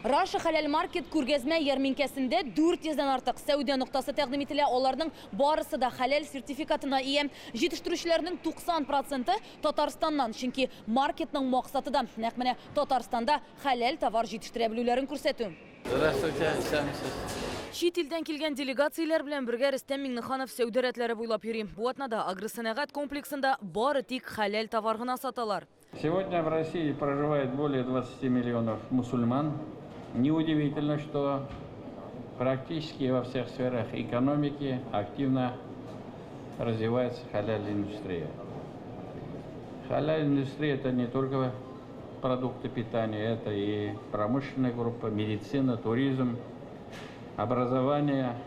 Раша Хәләл Маркет күргәзмә ярминкәсендә 400 дән артык сәүдә ноктасы тәкъдим ителә. Аларның барысы да хәләл сертификатына ия. Җитештерүчеләрнең 90 проценты Татарстаннан, чөнки маркетның максаты да нәкъ менә Татарстанда хәләл товар җитештерә белүләрен күрсәтү. Здравствуйте, исәнмесез. Чит илдән килгән делегацияләр белән бергә Рөстәм Миңнеханов сәүдә рәтләре буйлап йөри. Бу атнада агросәнәгать комплексында бары тик хәләл товар гына саталар. Сегодня в России проживает более 20 миллионов мусульман. Неудивительно, что практически во всех сферах экономики активно развивается халяль-индустрия. Халяль-индустрия – это не только продукты питания, это и промышленная группа, медицина, туризм, образование,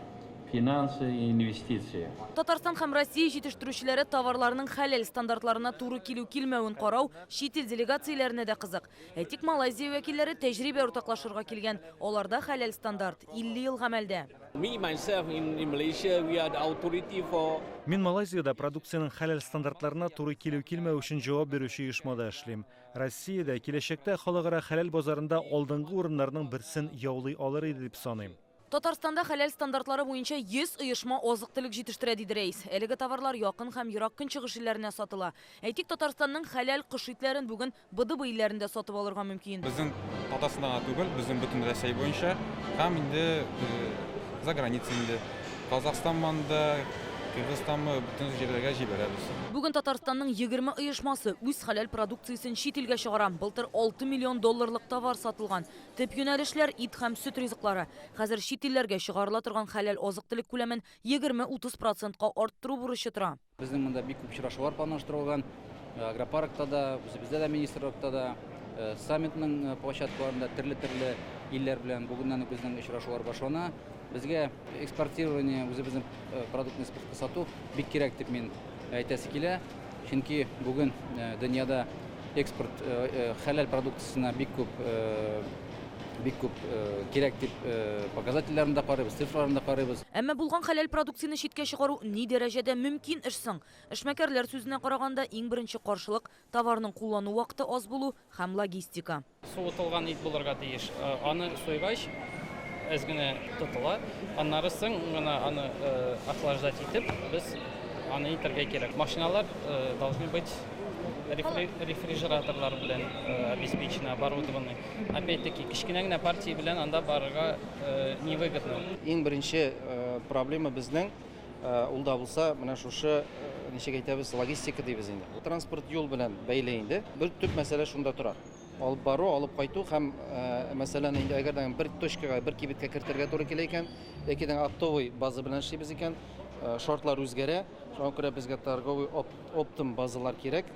финансы и инвестиции. Татарстан һәм Россия җитештерүчеләре товарларының хәләл стандартларына туры килү-килмәвен карау чит ил делегацияләренә дә кызык. Әйтик, Малайзия вәкилләре тәҗрибә уртаклашырга килгән. Аларда хәләл стандарт 50 ел гамәлдә. Me myself in Malaysia, we are the authority for Мин Малайзиядә продукциянең хәләл стандартларына туры килү-килмәү өчен җавап бирүче оешмада эшлим. Россия дә киләчәктә халыкара хәләл базарында алдынгы урыннарның берсен яулый алыр иде дип саныйм. Татарстанда хәләл стандартлары буенча 100 оешма азык-төлек җитештерә, диде рәис. Әлеге товарлар Якын һәм Ерак Көнчыгыш илләренә сатыла. Әйтик, Татарстанның хәләл кош итләрен бүген БДБ илләрендә сатып алырга мөмкин. Безнең Татарстанда гына түгел, безнең бөтен Рәсәй буенча һәм инде за граница инде. Казахстанман да, Кыргызстанмы, бөтен җирләргә җибәрәбез. Бүген Татарстанның 20 оешмасы үз хәләл продукциясен чит илгә чыгара. Былтыр 6 миллион долларлык товар сатылган. Төп юнәлешләр ит һәм сөт ризыклары. Хәзер чит илләргә чыгарыла торган хәләл азык-төлек күләмен 20-30 процентка арттыру бурычы тора. Безнең монда бик күп очрашулар планлаштырылган. Агропаркта да, үзебездә дә министрлыкта да, саммитның площадкаларында төрле-төрле илләр белән бүгеннән үк безнең очрашулар башлана. Безгә экспортирование, үзебезнең продуктны экспортка сату бик кирәк дип мин әйтәсе килә. Чөнки бүген дөньяда экспорт хәләл продукциясенә бик күп бик күп кирәк дип показательләрен дә карыйбыз, цифраларын да карыйбыз. Әмма булган хәләл продукцияне читкә чыгару ни дәрәҗәдә мөмкин эш соң? Эшмәкәрләр сүзенә караганда, иң беренче каршылык товарның куллану вакыты аз булу һәм логистика. Суытылган ит булырга тиеш. Аны суйгач, әз генә тотыла. Аннары соң гына аны охлаждать итеп, без аны итәргә кирәк. Машиналар должны быть рефрижераторлар белән обеспечены, оборудованы. Опять-таки, кечкенә генә партия белән анда барырга невыгодно. Иң беренче проблема безнең, ул да булса, менә шушы, ничек әйтәбез, логистика дибез инде. Транспорт юл белән бәйле инде. Бер төп мәсьәлә шунда тора. Алып бару, алып кайту һәм, мәсәлән, инде әгәр дә бер точкага, бер кибеткә кертергә туры килә икән, яки дә оптовый база белән эшлибез икән, шартлар үзгәрә. Шуңа күрә безгә торговый оптом базалар кирәк.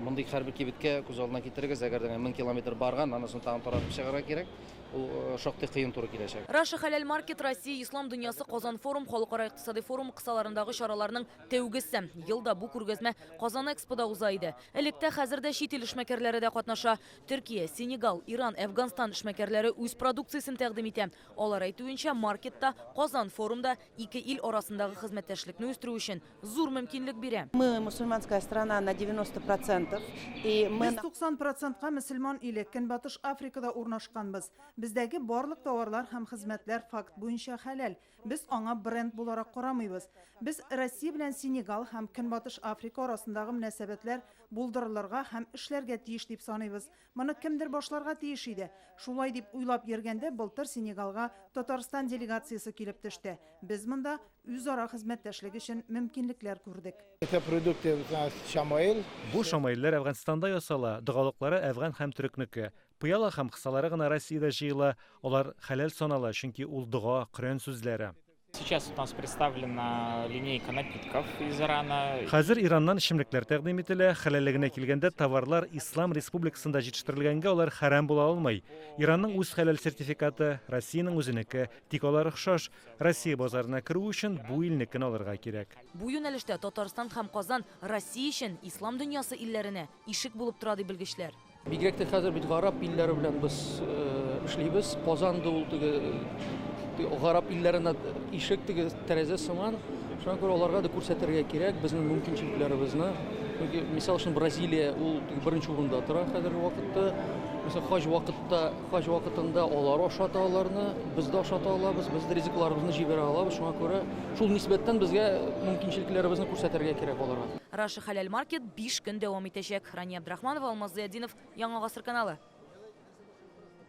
Мондый һәрбер кибеткә күз алдына китерегез, әгәр дә 1000 километр барган, анысын тагын таратып чыгарга кирәк. Ул шактый кыен туры киләчәк. Раша Хәләл Маркет Россия Ислам дөньясы Казан форум халыкара икътисади форум кысаларындагы чараларның тәүгесе. Елда бу күргәзмә Казан Экспода уза иде. Электә хәзер дә чит ил эшмәкәрләре дә катнаша. Төркия, Сенегал, Иран, Әфганстан эшмәкәрләре үз продукциясен тәкъдим итә. Алар әйтүенчә, маркетта Казан форумда ике ил арасындагы хезмәттәшлекне үстерү өчен зур мөмкинлек бирә. Мы мусульманская страна на 90%, и мы Без 90 процентка мөселман иле, Көнбатыш Африкада урнашканбыз. Бездәге барлык товарлар һәм хезмәтләр факт буенча хәләл. Без аңа бренд буларак карамыйбыз. Без Россия белән Сенегал һәм Көнбатыш Африка арасындагы мөнәсәбәтләр булдырылырга һәм эшләргә тиеш дип саныйбыз. Моны кемдер башларга тиеш иде. Шулай дип уйлап йөргәндә, былтыр Сенегалга Татарстан делегациясе килеп төште. Без монда үзара хезмәттәшлек өчен мөмкинлекләр күрдек. Это продукты шамаил. Бу шамаилләр Әфганстанда ясала, догалыклары әфган һәм төрекнеке. Пыяла һәм кысалары гына Россиядә җыела, алар хәләл санала, чөнки ул дога, Коръән сүзләре. Сейчас у нас представлена линейка напитков из Ирана. Хәзер Ираннан эчемлекләр тәкъдим ителә. Хәләллегенә килгәндә, товарлар Ислам Республикасында җитештерелгәнгә алар хәрам була алмый. Иранның үз хәләл сертификаты, Россиянең үзенеке, тик алар охшаш. Россия базарына керү өчен бу илнекен алырга кирәк. Бу юнәлештә Татарстан һәм Казан Россия өчен ислам дөньясы илләренә ишек булып тора, ди белгечләр. Бигрәк тә хәзер бит гарәп илләре белән без эшлибез. Казан да ул теге гарәп илләренә ишек, теге тәрәзә сыман. Шуңа күрә аларга да күрсәтергә кирәк безнең мөмкинчелекләребезне. Чөнки, мисал өчен, Бразилия ул теге беренче урында тора хәзерге вакытта. Мәсәлән, хаҗ вакытта, хаҗ вакытында алар ашата аларны, без дә ашата алабыз, без дә ризыкларыбызны җибәрә алабыз. Шуңа күрә шул нисбәттән безгә мөмкинчелекләребезне күрсәтергә кирәк аларга. Раша Халяль Маркет 5 көн дәвам итәчәк. Рания Абдрахманова, Алмаз Зыятдинов, Яңа Гасыр каналы.